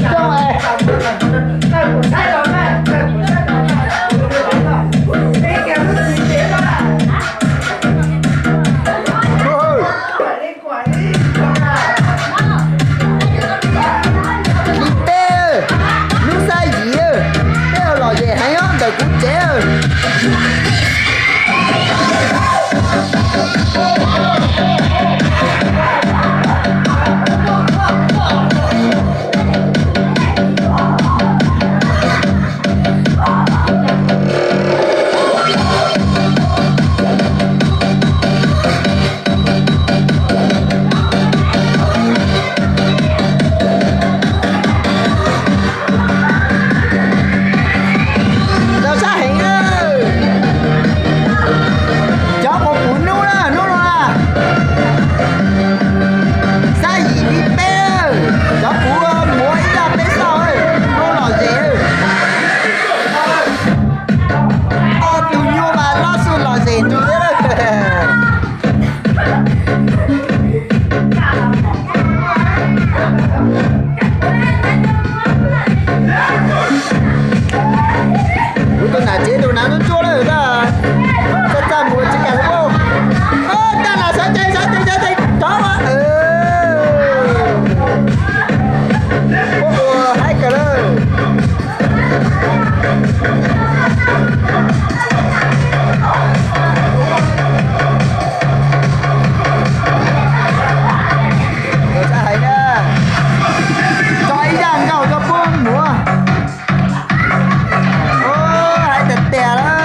Li peb, lub xab yim, peb lom zem heev ntawm kuv tsev. Ntau sab heev na. Cov puv puv hnub na, hnub no na. Xab yim li peb, cov puv muaj ib zaj peb xauj, hnub lom zem. Ob tug nyuj mas loj xwb lom zem nrug thiab lawm. Kuv tus nam tsev tus nav ntsuab ntsuab lawm ntag. Txaj txaj muag tsis kam ua. Tag nas sawv ceev sawv ceev sawv ceev rov mas. Ua ua haib kawg lawm. Tso hais na, tso ib zaj nkauj rau puab muam. Ua haib tiag tiag lawm.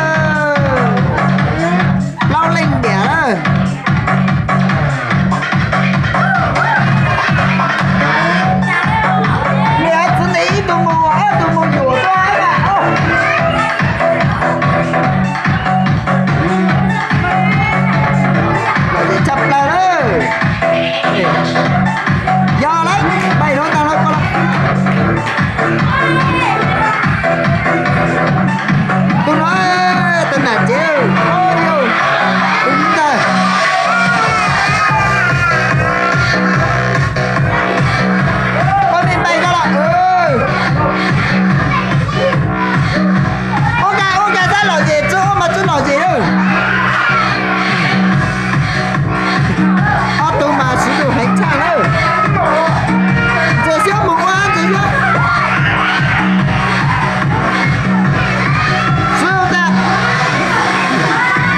Plaub leej diam lawm. Niam txiv ne ib tug mus, ob tug mus yuam tuaj mas. Lom zem tshaj plaws lawm. Yog lawm, npaim rau tag lawm ko los. Tus no, tus nam tsev, tus ntawd. Koj me npaim koj los. Ua cas, ua cas xab lom zem tsi ua mas tsi lom zem lawm. Ob tug mas swv lug heev tshaj lawm. Ntxim siab mus ua, ntxim siab. Swv tas.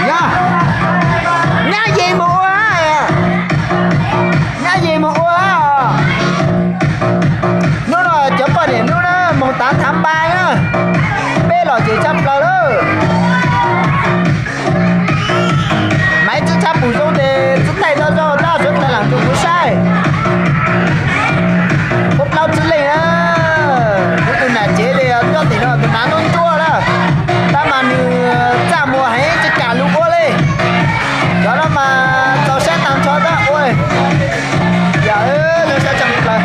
Yog, nyab yim mus ua, nyab yim mus ua. Hnub no cov poj niam hnub na moog tav thav npa na, peb lom zem tshaj plaws lawm. Maiv Tswb tshab pum zoo tes Tswb thaij tau zog dab suav thaij leej tug kuv saib. Puab plaub tsib leej na, kuv tus nam tsev tes coj tim no tus nav ntsuab ntsuab lawm, tab mas nws txaj muag heev tsis kam lug ua li. Cov no mas txaus sab taag nrho tab ua. Yog, zoo sab tshaj plaws.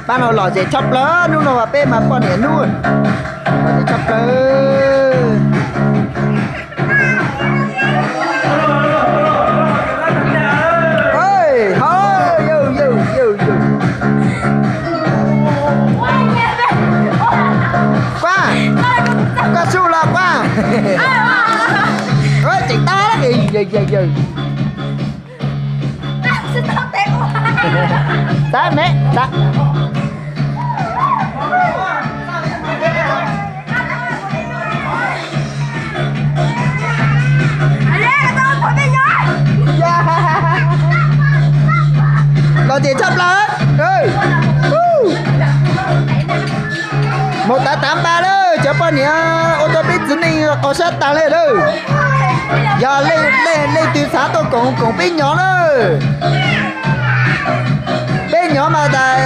Pab no lom zem tshaj plaws, hnub no mas peb mas poj niam hnub lom zem tshaj plaws. Kuab, koj su los Kuab. Tseem tab yawg. Tab me tab. Lom zem tshaj plaws. Mus tav tav npas lawm cov poj niam, ua rau peb txiv neej qhov sab tas li lawm. Yog leej twg xav tuaj koom koom peb nyob lawm. Peb nyob mas tas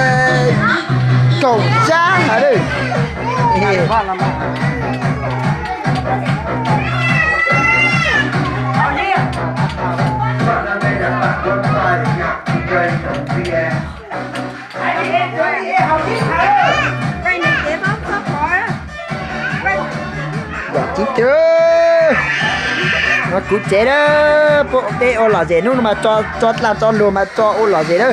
kaum sab hais lawm. Yog tib tw no kuv tsev na, peb ua lom zem hnub no mas tso dlaj tso luag mas tso ua lom zem na.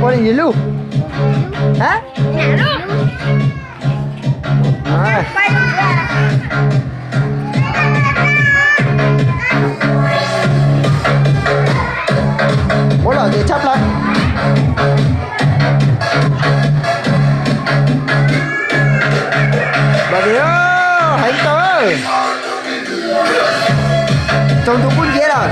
Ua li lub ua lom zem tshaj plaws. Lom zem heev tau. Tsaus ntuj kub nciab lawm.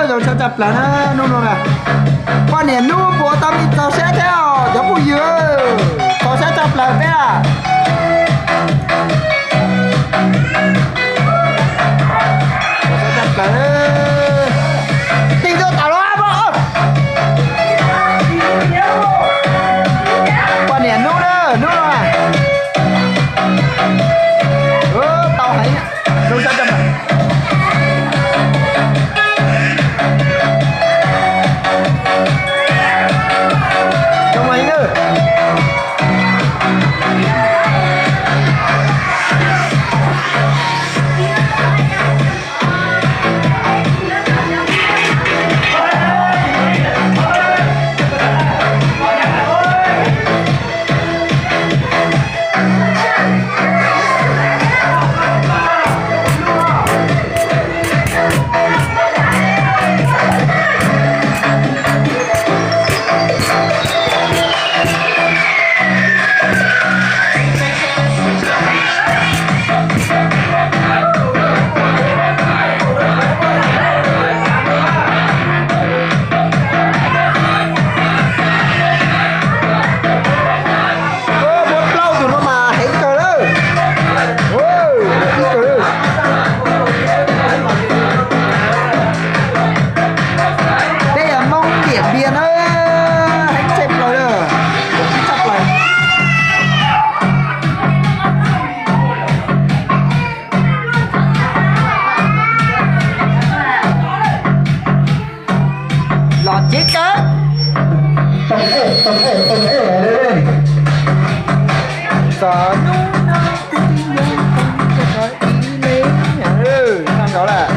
Zoo tshaj tshaj plaws na hnub no na. Poj niam hnub puas tau me txaus siab thiab os cov phooj ywg. Txaus siab tshaj plaws peb a. Txaus siab tshaj plaws. Tij tuaj tau los poj niam hnub na, hnub no na. Tau heev. Zoo tshaj tshaj plaws. Muab plaub tus no mas heev kawg lawm. Peb yog Hmoob Diam Npias na, heev tshaj plaws, tshaj plaws. Los cev kawg. Txog hnub no kuv twb yuav ib leeg nyob nraud lawm.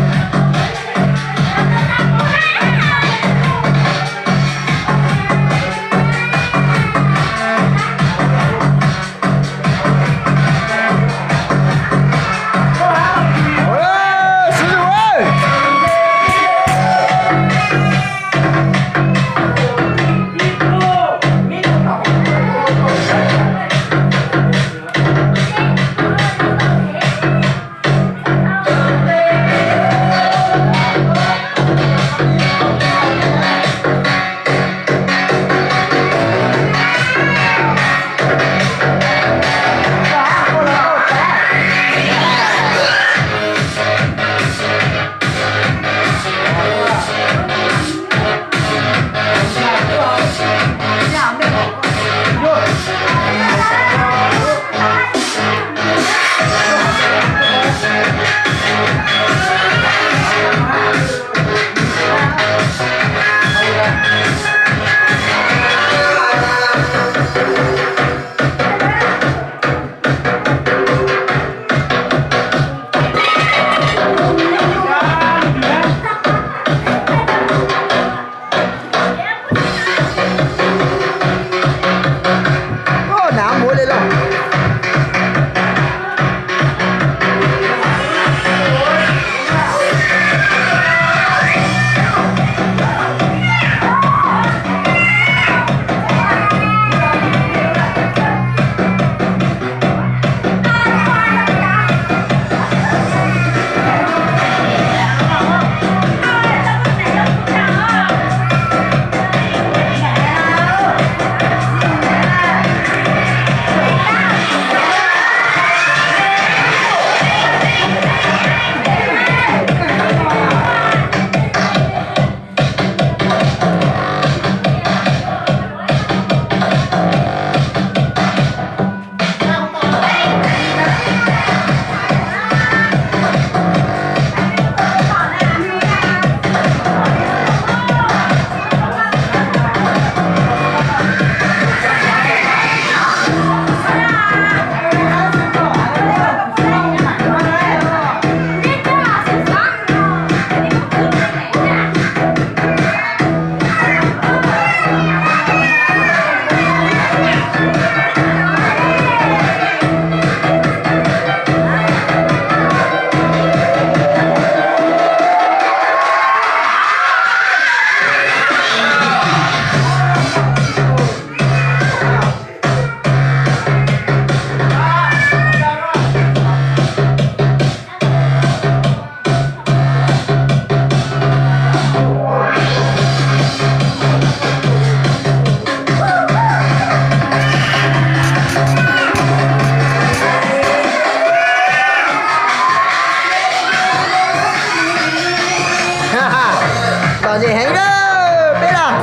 Lom zem heev lawm peb los,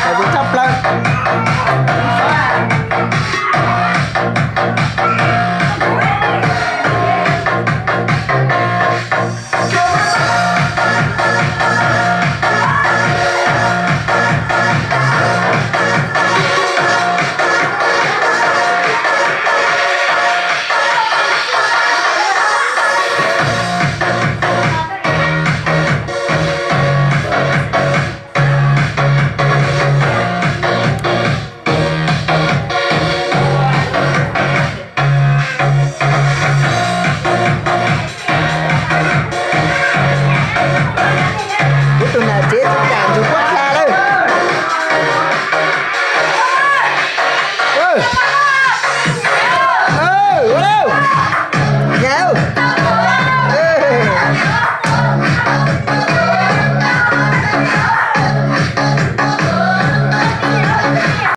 lom zem tshaj plaws. Kuv tus nam tsev tsis kam ntsug kuab hla lawm. Ua lawm. Nyab,